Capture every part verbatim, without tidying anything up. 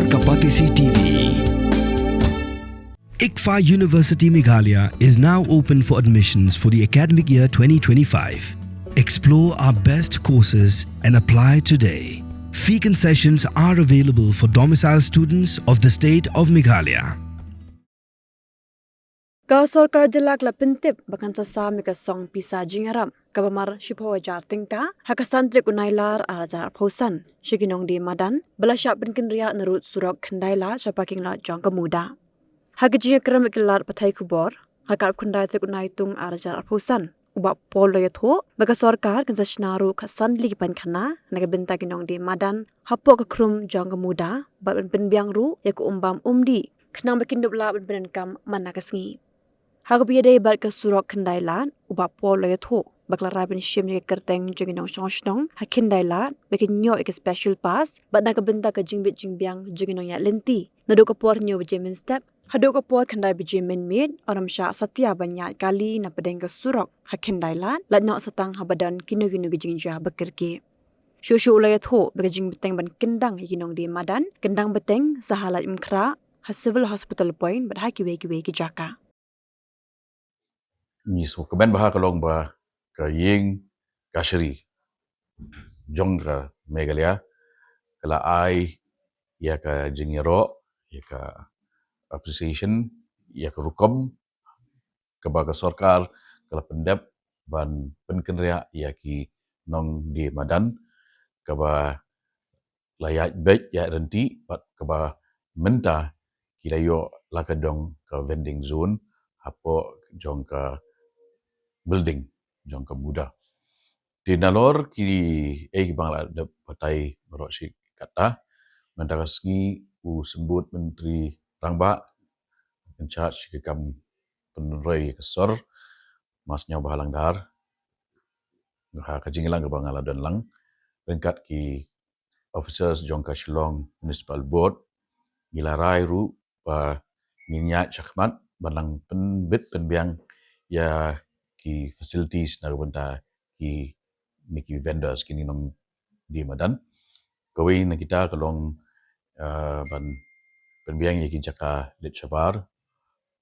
Kapatisi T V. ICFAI University Meghalaya is now open for admissions for the academic year twenty twenty-five. Explore our best courses and apply today. Fee concessions are available for domicile students of the state of Meghalaya. Ka sorkar jylla ka la pyntip ba kan sa sam ïa ka song pisa jingïarap kaba mar shiphew hajar tyngka ha ka san tarik u Nailar ar hajar arphew san sha ki nongdie madan ba la shah pynkynriah na rud surok Khyndai Lad sha parking lot jong ka MUDA. Ha ka jingïakren bad ki lad pathai khubor ha ka arphew khyndai tarik u Naitung ar hajar arphew san, u Bah Paul u la ïathuh ba ka sorkar kan sa shna ruh khatsan tylli ki paikhana na ka bynta ki nongdie madan hapoh ka khrum jong ka MUDA bad ban pynbiang ruh ïa ka um bam um dih khnang ba kin dup lah ban pyndonkam man la ka sngi. Ha kaba ïadei bad ka surok Khyndai Lad, u Bah Paul u la ïathuh ba ka la rai ban shim ïa ka kyrteng jong ki nongshong shnong ha Khyndai Lad ba kin ïoh ïa ka special pass bad na ka bynta ka jingbit jingbiang jong ki nongïaid lynti naduh ka por hynñiew baje mynstep haduh ka por khyndai baje mynmiet, ym shah satia ban ïaid kali na pdeng ka surok ha Khyndai Lad, lait noh sa tang haba don kino kino ki jingjia ba kyrkieh. Shuh shuh u la ïathuh ba ka jingbteng ban kyndang ïa ki nongdie madan kan dang bteng sa ha Laitumkhrah, ha Civil Hospital Point bad ha kiwei kiwei ki jaka. Ngi sngewkmen bha ka long ba ka ïing kashari jong ka Meghalaya ka la ai ïa ka jingïaroh, ïa ka appreciation, ïa ka rukom kaba ka sorkar ka la pyndep ban pynkynriah ïa ki nongdie madan kaba la ïaid beit ïaid ryntih bad kaba mynta ki la ïoh la ka dong ka vending zone hapoh jong ka building jong ka MUDA. Te nalor kiei kiba nga la dep batai baroh shi katta, mynta ka sngi u Symbud Myntri Rangbah in charge ka kam pynroi ka sor, Ma Sniawbhalang Dhar, ha ka jingïalang kaba nga la don lang ryngkat ki officers jong ka Shillong Municipal Board, ngi la rai ruh ba ngin ïaid shakhmat ban nang pynbit pynbiang ïa ki facilities na ka bynta kine ki vendors, kine ki nongdie madan. Kawei na kita ka long, eh, ban pynbiang ïa ki jaka leit shabar,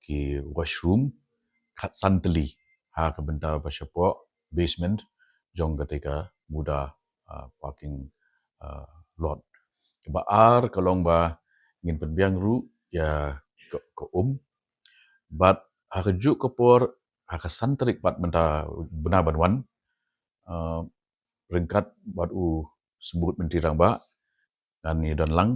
ki washroom, khatsan tylli ha ka bynta ba shapoh basement jong katei ka MUDA, ah, parking, ah, lot. Kaba ar ka long ba ngin pynbiang ruh ïa ka, ka um. Bad ha kajuh ka por, ha ka san tarik pat mynta bnai ban wan, ah, ryngkat bad u Symbud Myntri Rangbah, ngan ïadon lang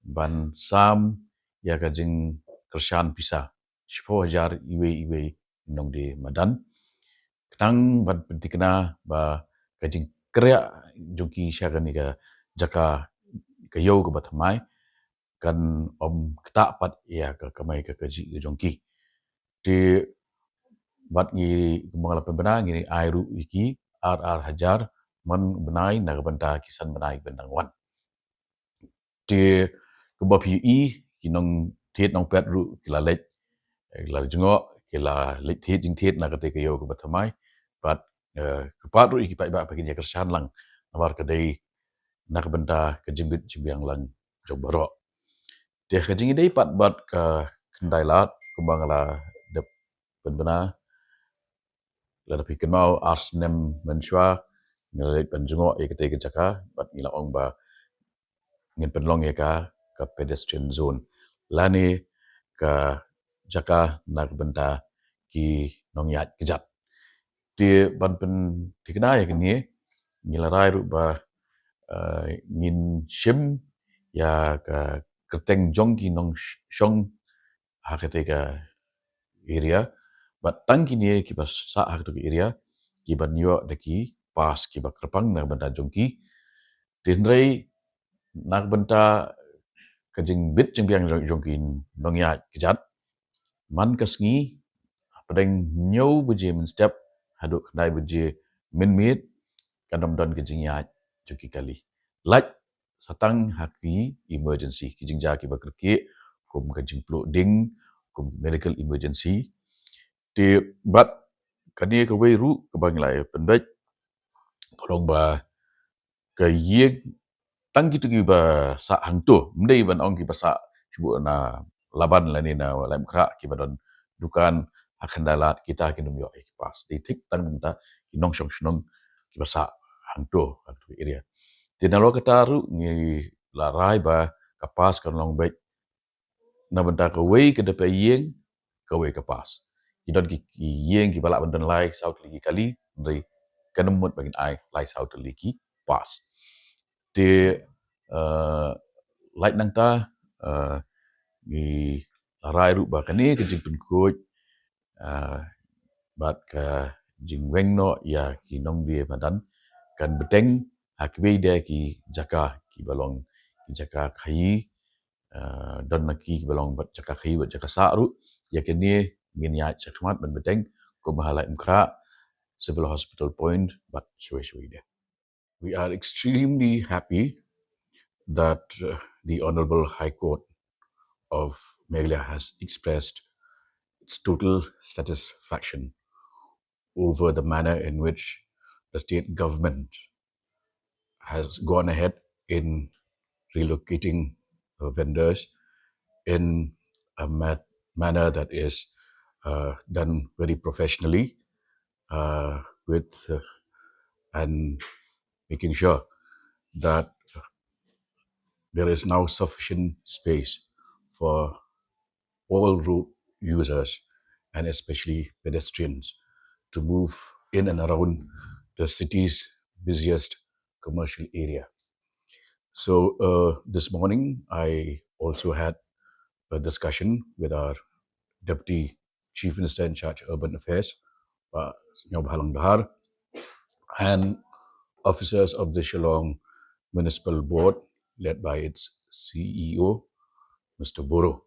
ban sam ïa ka jingkyrshan pisa shiphew hajar iwei iwei nongdie madan. Khnang ban pynthikna ba ka jingkyrïah jong ki sha kane ka jaka, ka ïew kaba thymmai, kan ym ktah pat ïa ka kamai ka kajih ka jong ki. Te bad ngi kumba nga la pynbna, ngi ai ruh ïa ki ar ar hajar man bnai na ka bynta ki san bnai ban dang wan. Te kumba phi ïohi, ki nongthied nongpet ruh ki la leit, eh, ki la jngoh, ki la leit thied jingthied na katei ka ïew kaba thymmai. Bad, eh, kyrpad ruh ïa ki paidbah ba kin ïa kyrshan lang, namar ka dei na ka bynta ka jingbit jingbiang lang jong baroh. Te ka jingïadei pat bad ka Khyndai Lad, kumba nga la dep pynbna, lada phi kynmaw ar snem mynshuwa, ngi la leit ban jngoh ïa katei ka jaka bad ngi la ong ba ngin pynlong ïa ka ka pedestrian zone lane ka jaka na ka bynta ki nongïaid kjat. Te ban pynthikna ïa kane, ngi la rai ruh ba, eh, ngin shim ïa ka kyrteng jong ki nongshong ha katei ka area. Bad tang kine kiba sah ha katei ka area ki ban ïoh da ki pass kiba kyrpang na ka bynta jong ki. Te hynrei na ka bynta ka jingbit jingbiang jong, jong ki nongïaid kjat, man ka sngi hapdeng hynñiew baje mynstep haduh khyndai baje mynmiet, kan ym don ka jingïaid jong ki kali. Lait sa tang ha ki emergency, ki jingjia kiba kyrkieh, kum ka jingpluh ding, kum medical emergency. Te bad kane kawei ruh kaba ngi la ïa pynbeit, ka long ba ka ïing Tang kito kiba sah hangto, ym dei ban ong kiba sah shuh na Laban lane na Laitumkhrah kiba don dukan ha Khandai Lad, kita kin ym ïoh ïa ki pass. Dei thik tang mynta ki nongshong shnong kiba sah hangto, hangto area. Te nalor kata ruh ngi la rai ba ka pass kan long beit na bynta kawei ka dpei ïing, kawei ka pass. Ki don ki, ki ïing kiba lah ban don lai saw tylli ki kali, hynrei kan ym mut ba kin ai lai saw tylli ki pass. Te, eh, lait nangta, eh, ngi la rai ruh ba kane ka jingpynkhuid, eh, bad ka jingweng noh ïa ki nongdie madan kan bteng ha kiwei de ki jaka kiba long ki jaka khaïi, eh, don na ki kiba long bad jaka khaïi bad jaka sah ruh. Ïa kine ngin ïaid shakhmat ban bteng kum ha Laitumkhrah, Civil Hospital Point bad shawei shawei de. We are extremely happy that, uh, the Honorable High Court of Meghalaya has expressed its total satisfaction over the manner in which the state government has gone ahead in relocating, uh, vendors in a ma-, manner that is, uh, done very professionally, uh, with, uh, and making sure that there is now sufficient space for all road users and especially pedestrians to move in and around the city's busiest commercial area. So, uh, this morning, I also had a discussion with our Deputy Chief Minister in charge Urban Affairs, Bah Sniawbhalang Dhar, and officers of the Shillong Municipal Board, led by its C E O, Mister Boro.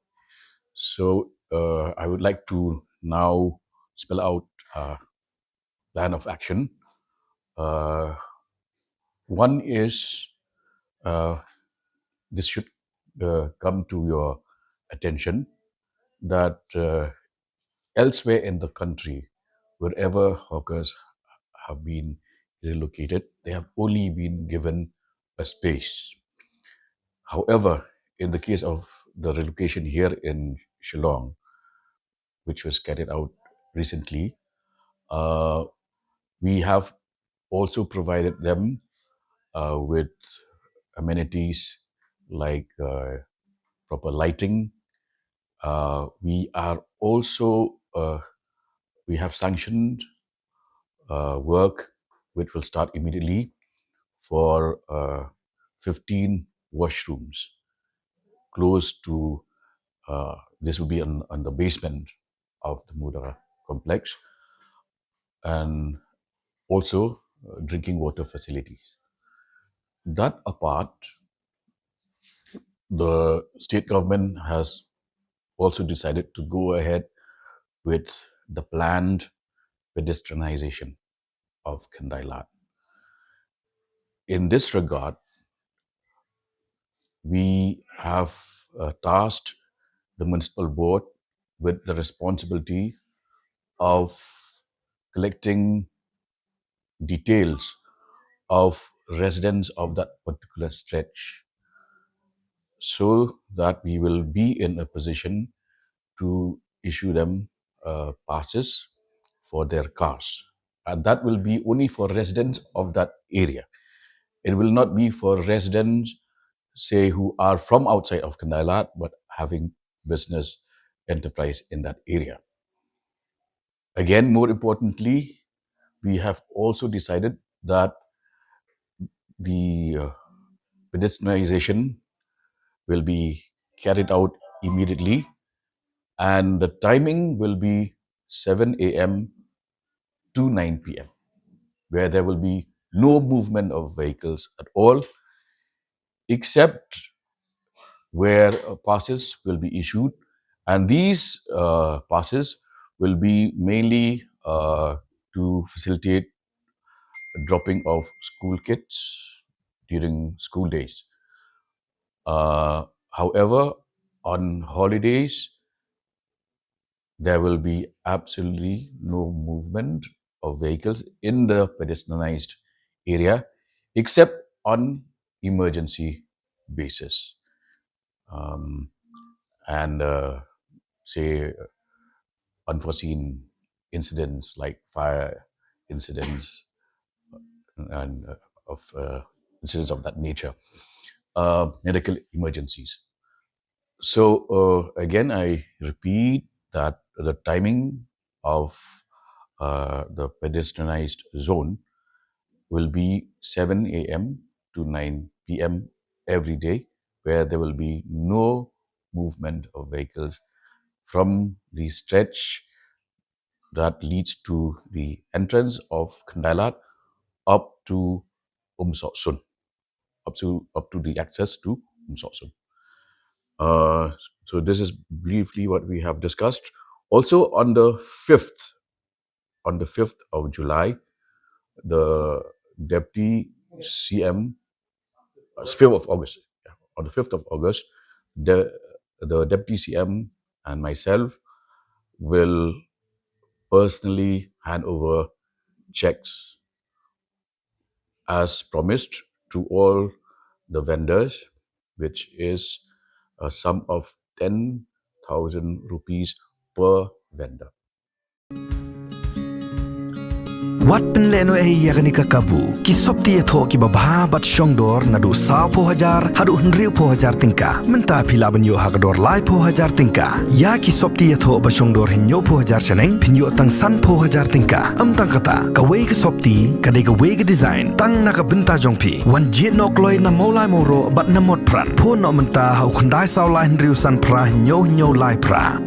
So, uh, I would like to now spell out a plan of action. Uh, one is, uh, this should, uh, come to your attention that, uh, elsewhere in the country, wherever hawkers have been relocated, they have only been given a space. However, in the case of the relocation here in Shillong, which was carried out recently, uh, we have also provided them, uh, with amenities like, uh, proper lighting. Uh, we are also, uh, we have sanctioned, uh, work which will start immediately for, uh, fifteen washrooms close to, uh, this will be on, on the basement of the Mudra complex, and also, uh, drinking water facilities. That apart, the state government has also decided to go ahead with the planned pedestrianization of Khandai Lad. In this regard, we have, uh, tasked the municipal board with the responsibility of collecting details of residents of that particular stretch, so that we will be in a position to issue them, uh, passes for their cars. And that will be only for residents of that area. It will not be for residents, say, who are from outside of Khandai Lad but having business enterprise in that area. Again, more importantly, we have also decided that the, uh, pedestrianization will be carried out immediately, and the timing will be seven a m to nine p m, where there will be no movement of vehicles at all, except where, uh, passes will be issued. And these, uh, passes will be mainly, uh, to facilitate dropping of school kids during school days. Uh, however, on holidays, there will be absolutely no movement of vehicles in the pedestrianized area, except on emergency basis. Um, and uh, say unforeseen incidents like fire incidents and uh, of uh, incidents of that nature, uh, medical emergencies. So uh, again, I repeat that the timing of uh, the pedestrianized zone will be seven a m to nine p m every day, where there will be no movement of vehicles from the stretch that leads to the entrance of Khyndai Lad up to Umsoksun, up to up to the access to Umsoksun. Uh, so this is briefly what we have discussed. Also on the fifth, on the fifth of July, the deputy C M, uh, fifth of August, yeah, on the fifth of August, the the deputy C M and myself will personally hand over checks as promised to all the vendors, which is a sum of ten thousand rupees per vendor. Wat pynlehnohei ïa kane ka kabu. Ki sopti ïathoh kiba bha bad shongdor naduh sawphew hajar haduh hynriewphew hajar tyngka. Mynta phi lah ban ïoh ha ka dor laiphew hajar tyngka. Ïa ki sopti ïathoh ba shongdor hynñiewphew hajar shaneng phin ïoh tang sanphew hajar tyngka. Ym tang kata, kawei ka sopti ka dei kawei ka design tang na ka bynta jong phi. Wan jied noh kloi na Mawlai Mawroh bad na Motphran. Phone noh mynta ha u khyndai saw lai hynriew san phra hynñiew hynñiew lai phra.